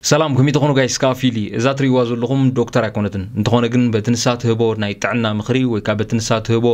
ሰላም፣ ከመይ ትኾኑ ጋይስ? ከኣ ፊሊ። እዛ ትርእይዋ ዘለኹም ዶክተር ኣይኮነትን። እንተኾነ ግን በቲ ንሳ ትህቦ ናይ ጥዕና ምኽሪ ወይ ከኣ በቲ ንሳ ትህቦ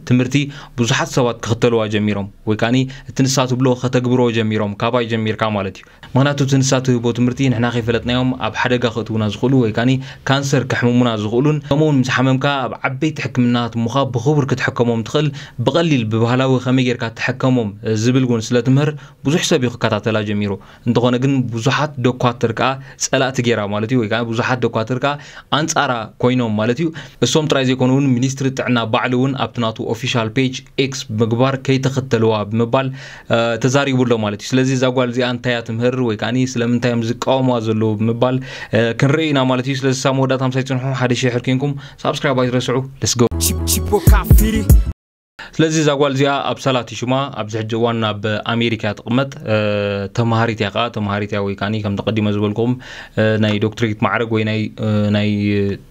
ትምህርቲ ብዙሓት ሰባት ክኽተልዋ ጀሚሮም፣ ወይ ከኣኒ እቲ ንሳ ትብሎ ከተግብሮ ጀሚሮም፣ ካባይ ጀሚርካ ማለት እዩ። ምኽንያቱ እቲ ንሳ ትህቦ ትምህርቲ ንሕና ከይፈለጥናዮም ኣብ ሓደጋ ከእትዉና ዝኽእሉ ወይ ከኣኒ ካንሰር ከሕምሙና ዝኽእሉን፣ ከምኡውን ምስ ሓመምካ ኣብ ዓበይቲ ሕክምናታት እሞ ብኽቡር ክትሕከሞም ትኽእል፣ ብቐሊል ብባህላዊ ከመይ ጌርካ ትሕከሞም ዝብል እውን ስለ ትምህር ብዙሕ ሰብ እዩ ክከታተላ ጀሚሩ። እንተኾነ ግን ብዙሓት ዶኳትር ከኣ ጸላእቲ ጌራ ማለት እዩ፣ ወይ ከኣ ብዙሓት ዶኳትር ከኣ ኣንጻራ ኮይኖም ማለት እዩ። እሶም ጥራይ ዘይኮኑ እውን ሚኒስትሪ ጥዕና ባዕሉ እውን ኣብቲ ናቱ ኦፊሻል ፔጅ ኤክስ ብምግባር ከይተኸተልዋ ብምባል እ፣ ተዛሪቡ ኣሎ ማለት እዩ። ስለዚ እዛ ጓል እዚኣ እንታይ እያ ትምህር ወይ ከኣኒ ስለምንታይ እዮም ዝቃወምዋ ዘለዉ ብምባል እ፣ ክንርኢ ኢና ማለት እዩ። ስለዚ ሳብ መወዳእታ ምሳይ ጽንሑ፣ ሓደ ሺሕ ሕር ኬንኩም ሳብስክራይብ ኣይትረስዑ። Let's go። Tipo Cafiri. ስለዚ እዛ ጓል እዚኣ ኣብ ሳላቲ ሽማ ኣብዚ ሕጂ እዋን ኣብ ኣሜሪካ እያ ትቕመጥ። እ፣ ተማሃሪት እያ ከኣ፣ ተማሃሪት እያ ወይ ከኣኒ ከም ተቐዲመ ዝበልኩም እ፣ ናይ ዶክትሬት ማዕረግ ወይ ናይ እ፣ ናይ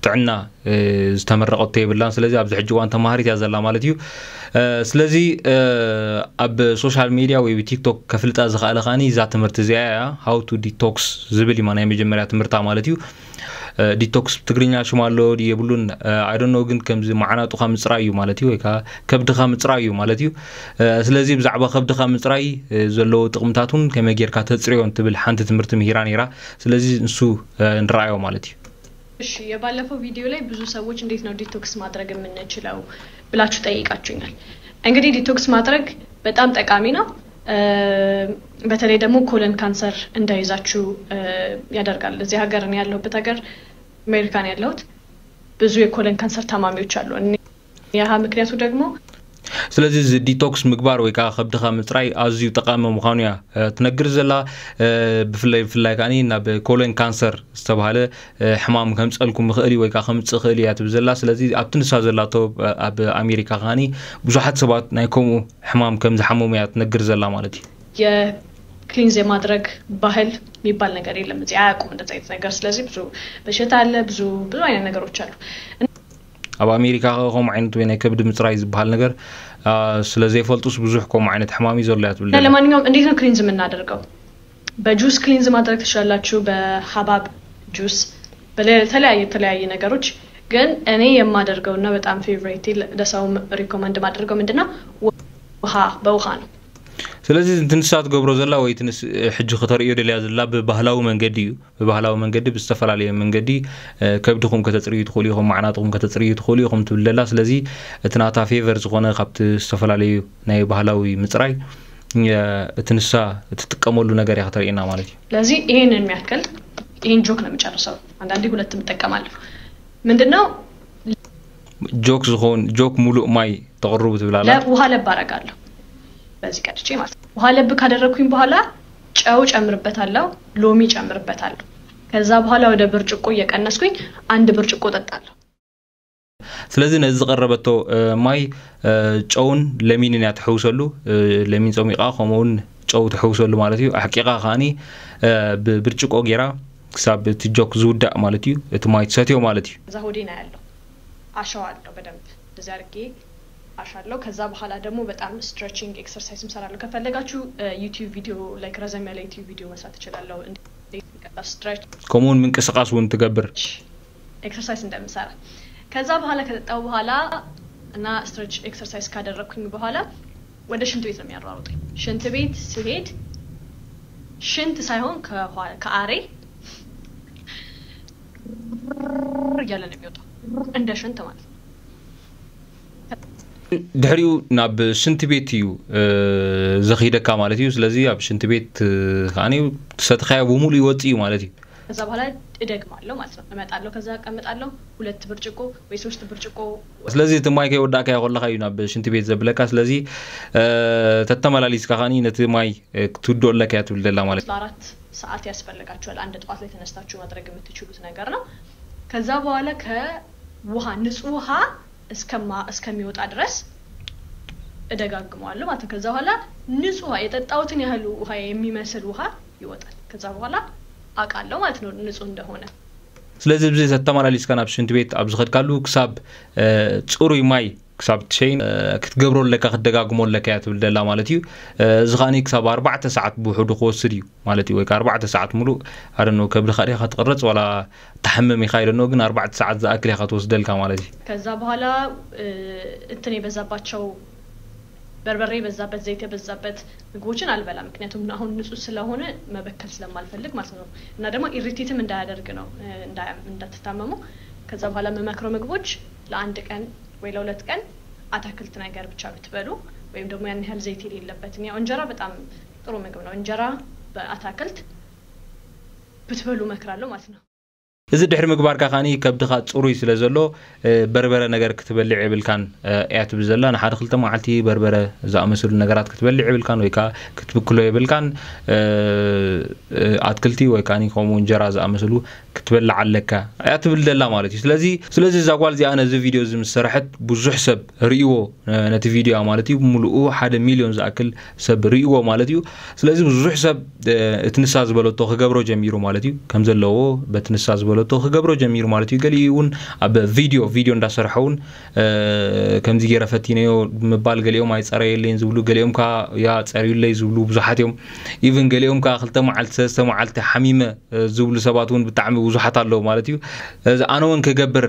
ጥዕና እ፣ ዝተመረቐቶ የብላን። ስለዚ ኣብዚ ሕጂ እዋን ተማሃሪት እያ ዘላ ማለት እዩ። እ፣ ስለዚ እ፣ ኣብ ሶሻል ሚድያ ወይ ቲክቶክ ከፍልጣ ዝኸኣለ ከኣኒ እዛ ትምህርቲ እዚኣ እያ፣ how to detox ዝብል እዩ ናይ መጀመርያ ትምህርታ ማለት እዩ። እ፣ ዲቶክስ ብትግርኛ ሽም ኣሎ ድዩ የብሉን? እ፣ I don't know፣ ግን ከምዚ መዓናጡኻ ምጽራይ እዩ ማለት እዩ፣ ወይ ከኣ ከብድኻ ምጽራይ እዩ ማለት እዩ። እ፣ ስለዚ ብዛዕባ ከብድኻ ምጽራይ እ፣ ዘለዎ ጥቕምታት እውን ከመይ ጌርካ ተጽርዮ እንትብል ሓንቲ ትምህርቲ ምሂራ ነይራ። ስለዚ ንሱ እ፣ ንረኣዮ ማለት እዩ። እሺ፣ የባለፈው ቪዲዮ ላይ ብዙ ሰዎች እንዴት ነው ዲቶክስ ማድረግ የምንችለው ብላችሁ ጠይቃችሁኛል። እንግዲህ ዲቶክስ ማድረግ በጣም ጠቃሚ ነው። እ፣ በተለይ ደግሞ ኮለን ካንሰር እንዳይዛችሁ እ፣ ያደርጋል። እዚህ ሀገር፣ እኔ ያለሁበት ሀገር አሜሪካን ያለሁት፣ ብዙ የኮለን ካንሰር ታማሚዎች አሉ። እኔ ያህ ምክንያቱ ደግሞ ስለዚ እዚ ዲቶክስ ምግባር ወይ ከዓ ከብድኻ ምፅራይ ኣዝዩ ጠቃሚ ምዃኑ እያ እ፣ ትነግር ዘላ። እ፣ ብፍላይ ብፍላይ ከዓ ናብ ኮለን ካንሰር ዝተባሃለ እ፣ ሕማም ከምፀልኩም ይኽእል እዩ ወይ ከዓ ከምፅእ ይኽእል እያ ትብል ዘላ። ስለዚ ኣብቲ ንሳ ዘላቶ እ፣ ኣብ ኣሜሪካ ከዓ ብዙሓት ሰባት ናይ ከምኡ ሕማም ከም ዝሓመሙ እያ ትነግር ዘላ ማለት እዩ። የክሊንዝ የማድረግ ባህል የሚባል ነገር የለም። እዚህ አያውቁም እንደዚህ አይነት ነገር። ስለዚህ ብዙ በሽታ አለ፣ ብዙ ብዙ አይነት ነገሮች አሉ። ኣብ ኣሜሪካ ከ ከምኡ ዓይነት ወይ ናይ ከብዲ ምፅራይ ዝበሃል ነገር አ፣ ስለ ዘይፈልጡስ ብዙሕ ከምኡ ዓይነት ሕማም እዩ ዘሎ እያ ትብል እና ዘላ። ለማንኛውም እንዴት ነው ክሊንዝ የምናደርገው? በጁስ ክሊንዝ ማድረግ ትችላላችሁ፣ በሀባብ ጁስ፣ በተለያየ የተለያየ ነገሮች። ግን እኔ የማደርገው እና በጣም ፌቨሬት ለሰውም ሪኮመንድ ማደርገው ምንድነው ውሃ፣ በውሃ ነው። ስለዚ እቲ ንሳ ትገብሮ ዘላ ወይ እቲ ንስ ሕጂ ከተርእዮ ደልያ ዘላ ብባህላዊ መንገዲ እዩ። ብባህላዊ መንገዲ ብዝተፈላለየ መንገዲ እ፣ ከብድኹም ከተፅርዩ ትኽእሉ ኢኹም፣ ማዕናጥኹም ከተፅርዩ ትኽእሉ ኢኹም ትብል ዘላ። ስለዚ እቲ ናታ ፌቨር ዝኾነ ካብቲ ዝተፈላለዩ ናይ ባህላዊ ምፅራይ እ፣ እቲ ንሳ እትጥቀመሉ ነገር እያ ከተርእየና ማለት እዩ። ስለዚህ ይህንን የሚያክል ይህን ጆክ ነው የሚጨርሰው። አንዳንዴ ሁለትም እጠቀማለሁ። ምንድነው ጆክ ዝኾን ጆክ ሙሉእ ማይ ተቕርቡ ትብል ኣላ። ለ- ውሃ ለብ አረጋለሁ በዚህ ቀድቼ ማለት ነው። ውሃ ለብ ካደረግኩኝ በኋላ ጨው ጨምርበታለሁ፣ ሎሚ ጨምርበታለሁ። ከዛ በኋላ ወደ ብርጭቆ እየቀነስኩኝ አንድ ብርጭቆ ጠጣለሁ። ስለዚ ነዚ ዝቐረበቶ እ፣ ማይ እ፣ ጨውን ለሚንን እያ ትሕውሰሉ። እ፣ ለሚን ፀሚቓ ከምኡውን ጨው ትሕውሰሉ ማለት እዩ። ኣሕቂቓ ከዓኒ እ፣ ብብርጭቆ ገይራ ክሳብ እቲ ጆክ ዝውዳእ ማለት እዩ፣ እቲ ማይ ትሰትዮ ማለት እዩ። ከዛ ሆዴን አያለሁ፣ አሸዋለሁ በደንብ እንደዚህ አድርጌ አሻለሁ። ከዛ በኋላ ደግሞ በጣም ስትሬቺንግ ኤክሰርሳይስ እሰራለሁ። ከፈለጋችሁ ዩቲዩብ ቪዲዮ፣ ላይክ ረዘም ያለ ዩቲዩብ ቪዲዮ መስራት እችላለሁ። እንዴት ስትሬች ከምኡውን ምንቅስቃስ እውን ትገብር። ኤክሰርሳይስ እንደምሰራ። ከዛ በኋላ ከጠጣው በኋላ እና ስትሬች ኤክሰርሳይስ ካደረግኩኝ በኋላ ወደ ሽንት ቤት ነው የሚያሯሩጠኝ። ሽንት ቤት ሲሄድ ሽንት ሳይሆን ከኋላ ከአሬ እያለ ነው የሚወጣው፣ እንደ ሽንት ማለት ነው። ድሕሪኡ ናብ ሽንት ቤት እዩ እ፣ ዘኽይደካ ማለት እዩ። ስለዚ ኣብ ሽንት ቤት እ፣ ከዓኒ ሰትኻዮ ብምሉእ ይወፅእ እዩ ማለት እዩ። ከዛ በኋላ እደግማለሁ ማለት ነው። እመጣለሁ፣ ከዛ እቀምጣለሁ፣ ሁለት ብርጭቆ ወይ ሶስት ብርጭቆ። ስለዚ እቲ ማይ ከይወዳእካዮ ከለካ እዩ ናብ ሽንት ቤት ዘብለካ። ስለዚ እ፣ ተተመላሊስካ ከዓኒ ነቲ ማይ እ፣ ክትውድኦ ኣለካ እያ ትብል ዘላ ማለት እዩ። ለአራት ሰዓት ያስፈልጋችኋል። አንድ ጠዋት ላይ ተነስታችሁ ማድረግ የምትችሉት ነገር ነው። ከዛ በኋላ ከውሃ፣ ንጹህ ውሃ እስከማ እስከሚወጣ ድረስ እደጋግመዋለሁ ማለት ነው። ከዛ በኋላ ንጹህ ውሃ፣ የጠጣሁትን ያህል ውሃ የሚመስል ውሃ ይወጣል። ከዛ በኋላ አውቃለሁ ማለት ነው ንጹህ እንደሆነ። ስለዚ ብዚ ተተመላሊስካ ናብ ሽንት ቤት ኣብ ዝኸድካሉ ክሳብ እ፣ ፅሩይ ማይ ክሳብ ትሸይን ክትገብሮ ኣለካ ክትደጋግሞ ኣለካ እያ ትብል ደላ ማለት እዩ። እዚ ከዓኒ ክሳብ ኣርባዕተ ሰዓት ብውሕዱ ክወስድ እዩ ማለት እዩ። ወይ ከዓ ኣርባዕተ ሰዓት ሙሉእ ኣደኖ ከብድኻ ዲኻ ትቕረፅ ዋላ ትሓምም ኢኻ ኢለኖ ግን ኣርባዕተ ሰዓት ዝኣክል ኢኻ ትወስደልካ ማለት እዩ። ከዛ በኋላ እንትን የበዛባቸው በርበሬ የበዛበት ዘይት የበዛበት ምግቦችን አልበላም። ምክንያቱም አሁን ንጹህ ስለሆነ መበከል ስለማልፈልግ ማለት ነው። እና ደግሞ ኢሪቴትም እንዳያደርግ ነው እንዳትታመሙ። ከዛ በኋላ የምመክረው ምግቦች ለአንድ ቀን ወይ ለሁለት ቀን አታክልት ነገር ብቻ ብትበሉ ወይም ደግሞ ያን ያህል ዘይት የሌለበትን ያው እንጀራ በጣም ጥሩ ምግብ ነው። እንጀራ በአታክልት ብትበሉ እመክራለሁ ማለት ነው። እዚ ድሕሪ ምግባርካ ከዓኒ ከብድኻ ፅሩይ ስለ ዘሎ በርበረ ነገር ክትበልዕ የብልካን እያ ትብል ዘላ። ንሓደ ክልተ መዓልቲ በርበረ ዝኣመሰሉ ነገራት ክትበልዕ የብልካን ወይ ከዓ ክትብክሎ የብልካን። ኣትክልቲ ወይ ከዓ ከምኡ እንጀራ ዝኣመሰሉ ክትበልዕ ኣለካ እያ ትብል ዘላ ማለት እዩ። ስለዚ ስለዚ እዛ ጓል እዚኣ ነዚ ቪድዮ እዚ ምስ ሰረሐት ብዙሕ ሰብ ርእይዎ ነቲ ቪድዮ ማለት እዩ። ብምሉኡ ሓደ ሚልዮን ዝኣክል ሰብ ርእይዎ ማለት እዩ። ስለዚ ብዙሕ ሰብ እቲ ንሳ ዝበለቶ ክገብሮ ጀሚሩ ማለት እዩ። ከም ዘለዎ በቲ ንሳ ዝበለቶ ክገብሮ ጀሚሩ ማለት እዩ። ገሊኡ እውን ኣብ ቪድዮ ቪድዮ እንዳሰርሐ እውን ከምዚ ገይረ ፈቲነዮ ብምባል ገሊኦም ኣይፀረየለይን ዝብሉ፣ ገሊኦም ከዓ ያ ፀርዩለይ ዝብሉ ብዙሓት እዮም። ኢቭን ገሊኦም ከዓ ክልተ መዓልቲ ሰለስተ መዓልቲ ሓሚመ ዝብሉ ሰባት እውን ብጣዕሚ ብዙሓት ኣለዉ ማለት እዩ። ኣነ እውን ክገብር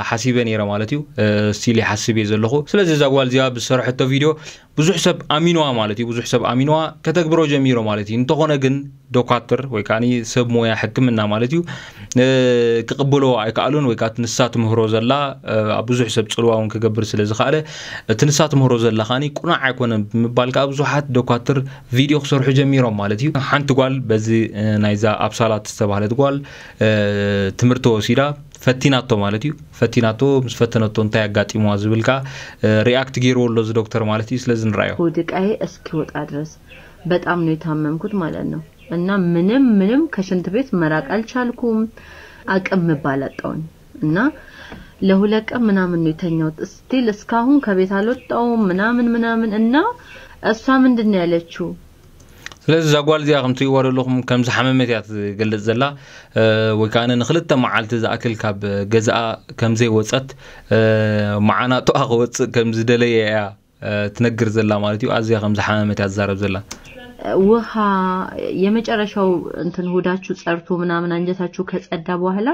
ሓሲበ ነይረ ማለት እዩ። ስቲል ይሓስብ እየ ዘለኹ። ስለዚ እዛ ጓል እዚኣ ብዝሰርሐቶ ቪድዮ ብዙሕ ሰብ ኣሚንዋ ማለት እዩ። ብዙሕ ሰብ ኣሚንዋ ከተግብሮ ጀሚሮ ማለት እዩ። እንተኾነ ግን ዶኳትር ወይ ከዓ ሰብ ሞያ ሕክምና ማለት እዩ ክቕበልዎ ኣይከኣሉን። ወይ ከዓ ንሳ ትምህሮ ዘላ ኣብ ብዙሕ ሰብ ፅልዋ እውን ክገብር ስለ ዝኸኣለ እቲ ንሳ ትምህሮ ዘላ ከዓኒ ቁኑዕ ኣይኮነን ብምባል ከዓ ብዙሓት ዶኳትር ቪድዮ ክሰርሑ ጀሚሮም ማለት እዩ። ሓንቲ ጓል በዚ ናይዛ ኣብሳላት ዝተባህለት ጓል ትምህርቲ ወሲዳ ፈቲናቶ ማለት እዩ። ፈቲናቶ ምስ ፈተነቶ እንታይ ኣጋጢምዋ ዝብል ከዓ ሪኣክት ገይርዎ ኣሎ እዚ ዶክተር ማለት እዩ። ስለዚ ንረኣዮ። ሆድ ዕቃዬ እስኪወጣ ድረስ በጣም ነው የታመምኩት ማለት ነው። እና ምንም ምንም ከሽንት ቤት መራቅ አልቻልኩም። አቅም ምባል አጣውኝ እና ለሁለት ቀን ምናምን ነው የተኛሁት። ስቲል እስካሁን ከቤት አልወጣውም ምናምን ምናምን። እና እሷ ምንድን ነው ያለችው? ስለዚ እዛ ጓል እዚኣ ከም ትሪእዋ ዘለኹም ከም ዝሓመመት እያ ትገልጽ ዘላ። ወይ ከዓ ንክልተ መዓልቲ ዝኣክል ካብ ገዝኣ ከም ዘይወጸት፣ መዓናጥኣ ክወጽእ ከም ዝደለየ እያ ትነግር ዘላ ማለት እዩ። ኣዝያ ከም ዝሓመመት እያ ትዛረብ ዘላ። ውሃ የመጨረሻው እንትን ሆዳችሁ ጸርቶ ምናምን አንጀታችሁ ከጸዳ በኋላ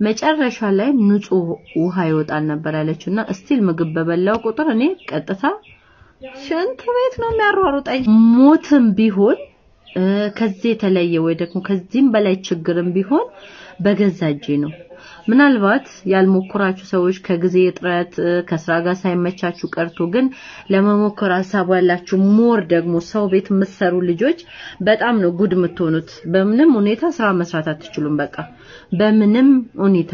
መጨረሻ ላይ ንጹህ ውሃ ይወጣል ነበር ያለችው እና ስቲል ምግብ በበላው ቁጥር እኔ ቀጥታ ሽንት ቤት ነው የሚያሯሩጠኝ። ሞትም ቢሆን ከዚህ የተለየ ወይ ደግሞ ከዚህም በላይ ችግርም ቢሆን በገዛ እጄ ነው። ምናልባት ያልሞከራችሁ ሰዎች ከጊዜ እጥረት ከስራ ጋር ሳይመቻችሁ ቀርቶ ግን ለመሞከር ሀሳቡ ያላችሁ ሞር ደግሞ ሰው ቤት የምትሰሩ ልጆች በጣም ነው ጉድ የምትሆኑት። በምንም ሁኔታ ስራ መስራት አትችሉም። በቃ በምንም ሁኔታ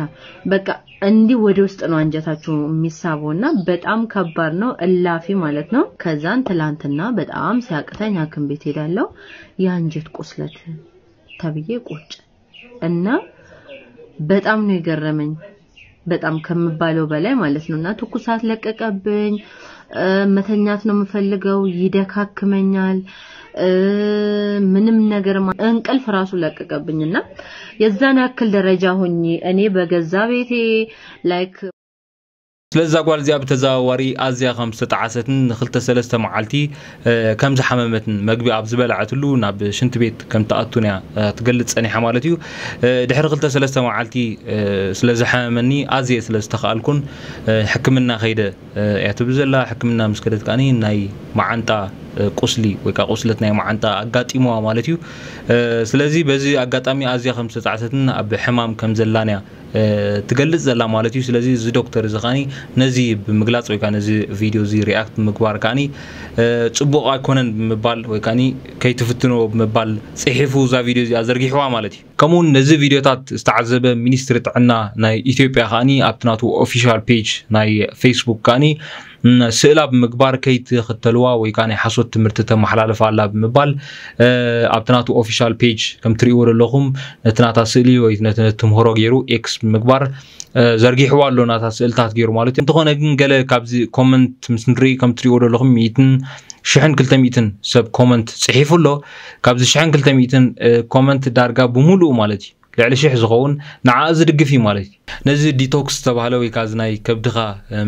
በቃ እንዲህ ወደ ውስጥ ነው አንጀታችሁ የሚሳበው እና በጣም ከባድ ነው። እላፊ ማለት ነው። ከዛን ትላንትና በጣም ሲያቅተኝ ሐኪም ቤት ሄዳለሁ። የአንጀት ቁስለት ተብዬ ቁጭ እና በጣም ነው የገረመኝ። በጣም ከምባለው በላይ ማለት ነው። እና ትኩሳት ለቀቀብኝ። መተኛት ነው የምፈልገው፣ ይደካክመኛል። ምንም ነገር እንቅልፍ ራሱ ለቀቀብኝ እና የዛን ያክል ደረጃ ሆኜ እኔ በገዛ ቤቴ ላይክ ስለዛ ጓል እዚኣ ብተዘዋዋሪ ኣዝያ ከም ዝተጣዓሰትን ንክልተ ሰለስተ መዓልቲ ከም ዝሓመመትን መግቢ ኣብ ዝበልዐትሉ ናብ ሽንቲ ቤት ከም ትኣቱን እያ ትገልጽ ጸኒሓ ማለት እዩ። ድሕሪ ክልተ ሰለስተ መዓልቲ ስለ ዝሓመመኒ ኣዝየ ስለ ዝተኽኣልኩን ሕክምና ከይደ እያ ትብል ዘላ። ሕክምና ምስ ከደት ከዓኒ ናይ መዓንጣ ቁስሊ ወይ ከዓ ቁስለት ናይ መዓንጣ ኣጋጢምዋ ማለት እዩ። ስለዚ በዚ ኣጋጣሚ ኣዝያ ከም ዝተጣዕሰትን ኣብ ሕማም ከም ዘላን እያ ትገልጽ ዘላ ማለት እዩ። ስለዚ እዚ ዶክተር እዚ ከዓኒ ነዚ ብምግላጽ ወይ ከዓ ነዚ ቪድዮ እዚ ሪኣክት ብምግባር ከዓኒ ጽቡቕ ኣይኮነን ብምባል ወይ ከዓኒ ከይትፍትኖ ብምባል ጽሒፉ እዛ ቪድዮ እዚኣ ዘርጊሕዋ ማለት እዩ። ከምኡውን ነዚ ቪድዮታት ዝተዓዘበ ሚኒስትሪ ጥዕና ናይ ኢትዮጵያ ከዓኒ ኣብቲ ናቱ ኦፊሻል ፔጅ ናይ ፌስቡክ ከዓኒ ስእላ ብምግባር ከይትኽተልዋ ወይ ከዓ ናይ ሓሶት ትምህርቲ ተመሓላልፋ ኣላ ብምባል ኣብቲ ናቱ ኦፊሻል ፔጅ ከም ትሪእዎ ዘለኹም ነቲ ናታ ስእሊ ወይ ነቲ ትምህሮ ገይሩ ኤክስ ብምግባር ዘርጊሕዋ ኣሎ ናታ ስእልታት ገይሩ ማለት እዩ። እንተኾነ ግን ገለ ካብዚ ኮመንት ምስ ንርኢ ከም ትሪእዎ ዘለኹም ሚእትን ሽሕን ክልተ ሚእትን ሰብ ኮመንት ጽሒፉ ኣሎ። ካብዚ ሽሕን ክልተ ሚእትን ኮመንት ዳርጋ ብምሉኡ ማለት እዩ ልዕሊ ሽሕ ዝኸውን ንዓ ዝድግፍ እዩ ማለት እዩ። ነዚ ዲቶክስ ዝተባህለ ወይ ከዓ እዚ ናይ ከብድኻ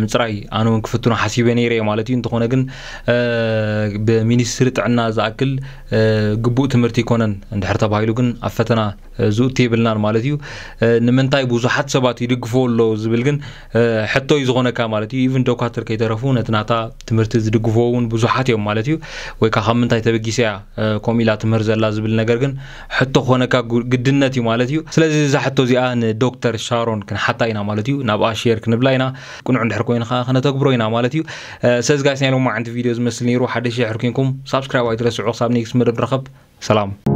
ምፅራይ ኣነ እውን ክፍትኖ ሓሲበ ነይረ ማለት እዩ። እንተኾነ ግን ብሚኒስትሪ ጥዕና ዝኣክል ግቡእ ትምህርቲ ይኮነን እንድሕር ተባሂሉ ግን ኣብ ፈተና ዝእቱ የብልናን ማለት እዩ። ንምንታይ ብዙሓት ሰባት ይድግፎ ኣሎ ዝብል ግን ሕቶ እዩ ዝኾነካ ማለት እዩ። ኢቭን ዶኳትር ከይተረፉ ነቲ ናታ ትምህርቲ ዝድግፎ እውን ብዙሓት እዮም ማለት እዩ። ወይ ከዓ ካብ ምንታይ ተበጊሰ እያ ከምኡ ኢላ ትምህር ዘላ ዝብል ነገር ግን ሕቶ ክኾነካ ግድነት እዩ ማለት እዩ። ስለዚ እዛ ሕቶ እዚኣ ንዶክተር ሻሮን ክንሓታ ኢና ማለት እዩ። ናብኣ ሼር ክንብላ ኢና። ቅኑዕ እንድሕር ኮይኑ ከዓ ክነተግብሮ ኢና ማለት እዩ። ስለዚ ጋይስ ናይ ሎማዓንቲ ቪድዮ ዝመስል ነይሩ። ሓደ ሺሕ ሕርኪንኩም ሳብስክራይብ ኣይትረስዑ። ክሳብ ኔክስት መደብ ንረኸብ። ሰላም።